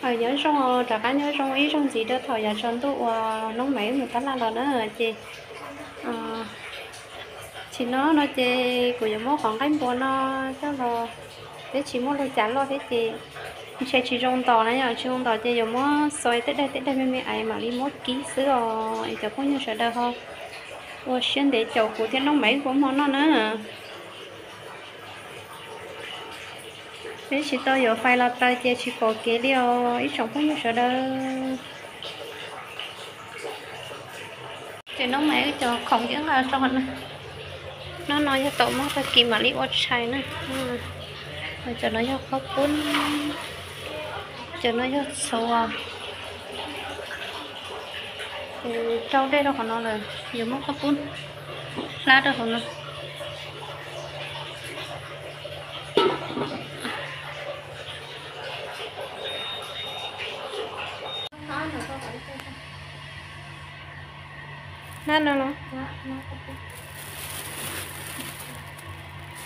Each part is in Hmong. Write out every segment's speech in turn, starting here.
Nyob zoo, rov qab nyob zoo ib zaug ntxiv rau thaum yav tsaus ntuj uas noob Maiv mus tab laj los na ces, tsis no no ces kuv yuav muab qhov nqaij npua no coj los, peb tsis muaj lub cav loj thiab ces ntshe tsis zoo ntos na yom, tsis zoo ntos ces yuav muab xoi tej daim tej daim me me es mam li muab kib xwb os es cov phooj ywg sawv daws ho ua siab ntev caum kuv thiab noob Maiv kua muag noj na. Peb tsis tau yuav fais los taws ces tsis pom kev li os ib tsoom phooj ywg sawv daws. Ces noob Maiv wb cov khoom yeej nqa rau na. Hnub no yog tom muab tag kis mam li ua tshais na. Cov no yog qhob pub, cov no yog txhuv. Rau dej rau qhov no lawm yuav muab qhob pub hlab rau hauv no. Hlab no los?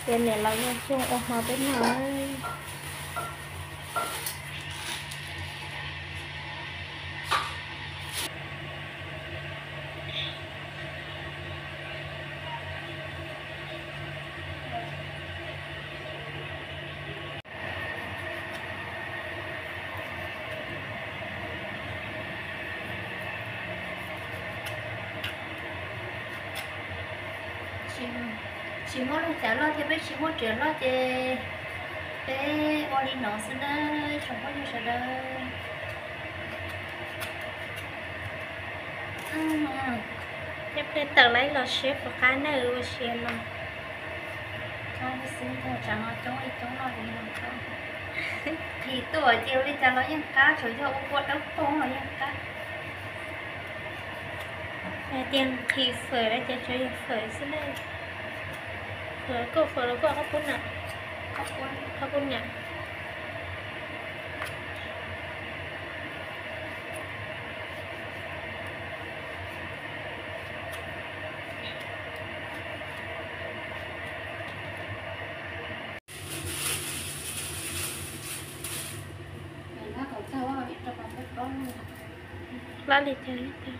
Ces niam laus yog xyoo ua hmo peb noj. Tsis muaj lub cav loj thiab peb tsis muaj riam loj ces peb ua li no xwb na tsoom phooj ywg sawv daws. Thiab pliag tawm lawm los siab puas qab na ua siav no. Qab xwb, tsam no coob li coob no li no. Nqhis tuaj ces ua li cas los yeej qab, tsuas yog ua kua dawb paug los yeej qab. Hais tias nqhis fawm ces tsuas yog fawm xwb na. Fawm koj, fawm los koj qhob pub na. Qhob pub na. Hlab li cas li cas.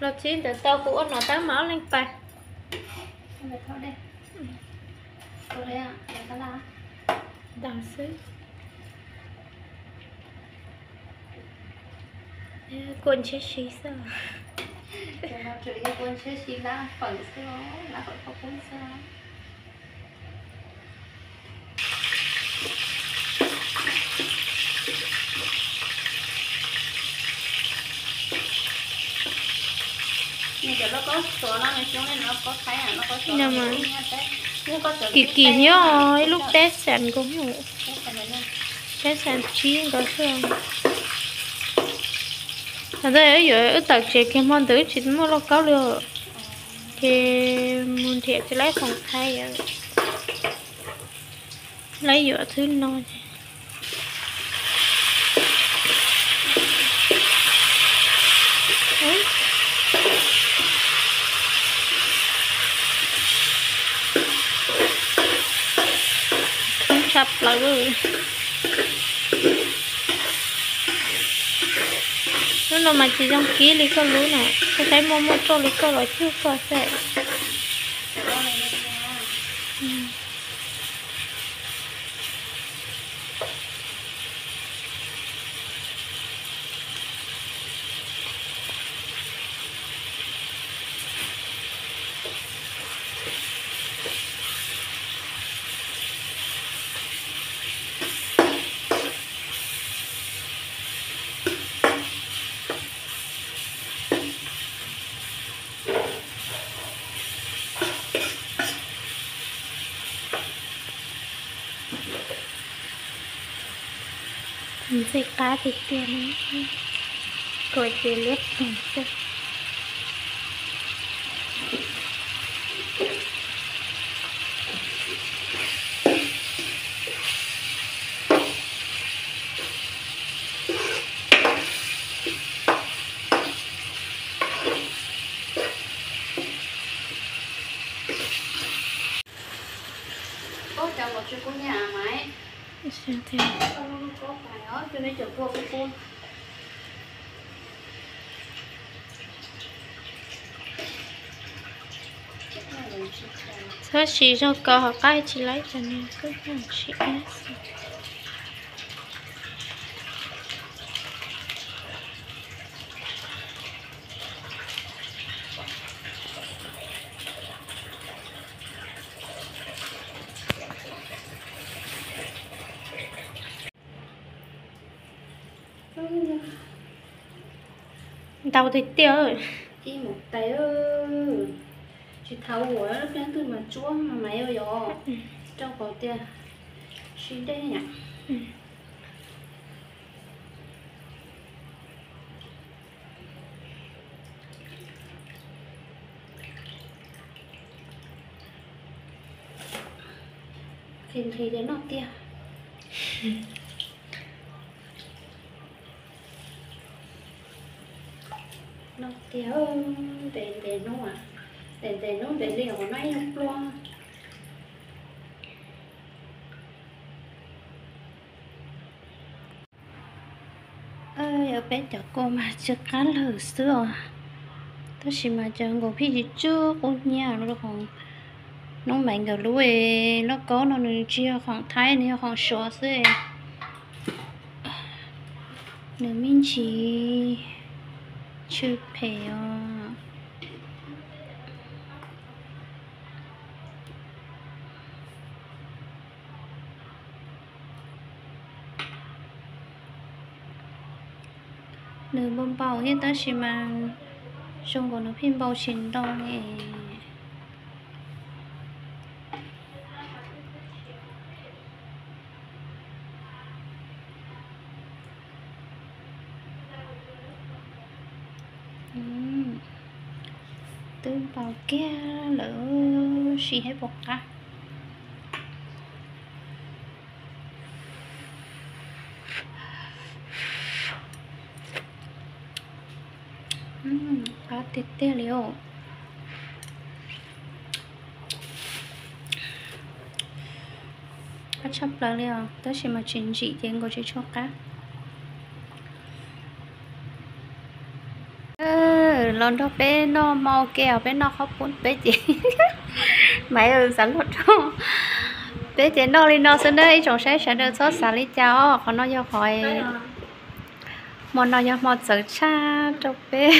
Los txib ntawd tau kuv ua no tab mas ob leeg pais. Ntawd xwb. Kua ntshiab si xwb. Kis kis nyob ib lub teb xees nkaus, teb xees tsib nkaus xwb. Ntawd yuav wb tawm tsev kiag hmo ntawd wb tsis muaj lauj kaub li, ces mus nrhiav tsis laib khoom thaij, laib yuav thwb no. Coob tshaj plaws. Lub no mas tsis zoo kib li koj lub na, koj saib muaj muaj roj li koj los cuag koj xwb. Ntxim qab tiag tiag li, kom ces liab ploog xwb. Koj cov los tsis kub nyab mas. Txhob siv zog ko hauv qab tsis laib tas nws kuj tsis iab xwb. Ntau tiag tiag. Ib mus tais, tsis thaum uas leej twg mas tsuab mas mas yog rau qhov tias sib dej na. Nqhis nqhis tias noj tiag. Noj tiag, ntev ntev hnub, ntev ntev hnub ntev li os, noj ib pluag. Yog peb cov kua mas tsw qab lawm xwb os. Tab sis mas cov nkaus phij tsis tsw qub nyiab rau qhov Noob Maiv nkawd lub lauj kaub no nws tsis yog khoom Thaib, nws yog khoom Suav xwb. Nws me ntsis tsw phem os. Nws npau npau thiab tab sis mas zoo nkaus nws pheej npau tsis ntau li. Twb npau kiag lawm, sim hais puas qab. Qab tiag tiag li os. Qab tshaj plaws li os, tab sis mas tsis ntsim ces nkaus tsis tshua qab. Los nrog peb noj hmo ua ke os, peb noj qhob pub peb ces Maiv xav luag rau. Peb ces noj li no xwb na, ib tsoom saib sawv daws txhob xav li cas os, qhov no yog qhov, hmo no yog hmo txawv tshaj rau peb.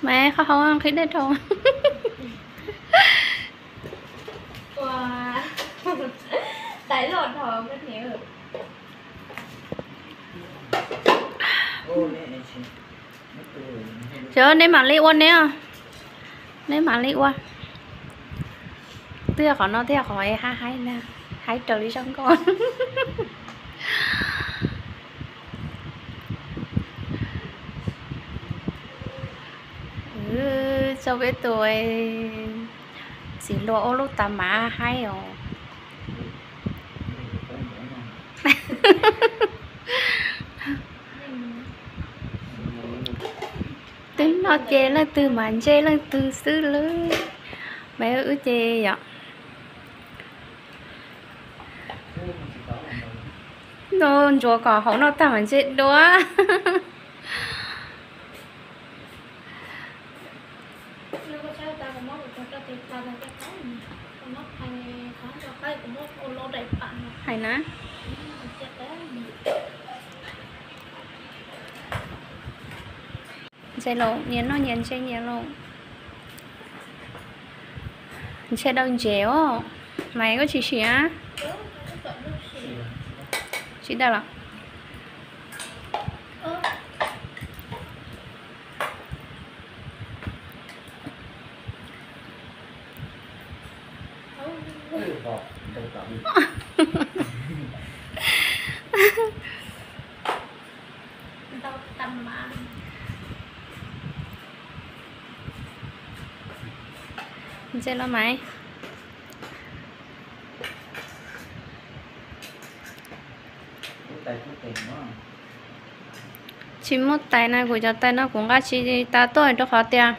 Maiv, qhov hauv nqhis dej dhau. Neb mam li ua neb, neb mam li ua. Twb yog qhov no thiaj qhov haib haib na, haib raws li zaj nkauj. Tso peb tus txiv hluas ua lub tas mav haib os. Twb noj ces leej twg mas ntse leej twg xwb lawm. Maiv, wb ces yom, no ntsuav kom hauv noj tag mas ntse dua. Hais na. Ntse lauj, nyias noj nyias ntse nyias lauj. Ntse dawb ntse os. Maiv, koj tsis sim a? Tsis dawb los? Ces los mas. Tsis muaj tais na, kuv cov tais no kuv nqa tsis tas tuaj rau qhov tias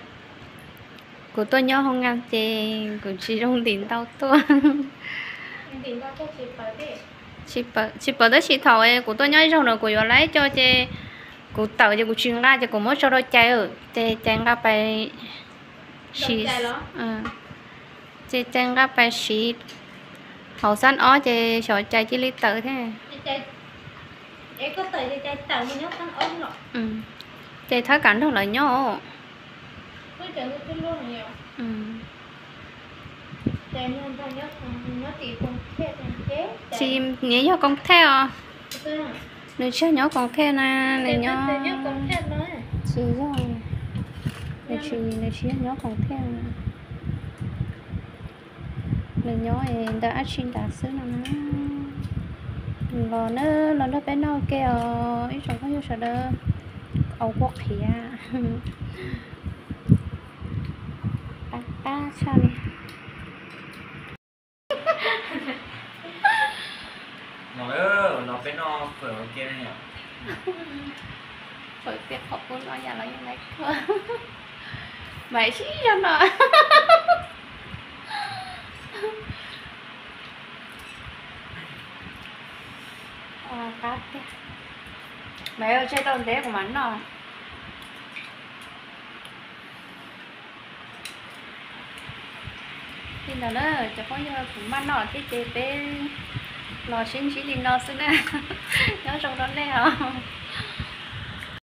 kuv tuaj nyob hoo nkas ces kuv tsis zoo ntim ntau tuaj. Tsis pom tab sis thaum kuv tuaj nyob ib zaug no kuv yuav lawv cov ces kuv tawm ces kuv tsis nqa ces kuv muab tso rau cais, ces cais nqa pais siv, ces cais nqa pais siv hauv xab ob ces xyov cais cia li tawm thiab. Ces thab kam nrog lawv nyob. Tsis, nws yog koom thej os. Nws tsis yog nyob koom thej na, nws nyob, tsis yog, nws tsis yog nyob koom thej. Nws nyob ntawm dab tsi ntawd xwb no na. Los na, los nrog peb noj ke os ib tsoom phooj ywg sawv daws. Au, kuj qhiav. Qab qab tshaj li. Los peb noj fawm ua ke. Fawm tiag qhov kuv noj yam los yeej laiv tuaj. Mas sib zog no. Qab tiag. Mas tseg tau ntev kuv mam noj. Li ntawd na cov phooj ywg, kuv maj noj thiab ces peb los sib ntsib li no xwb na. Nyob zoo rau nej os.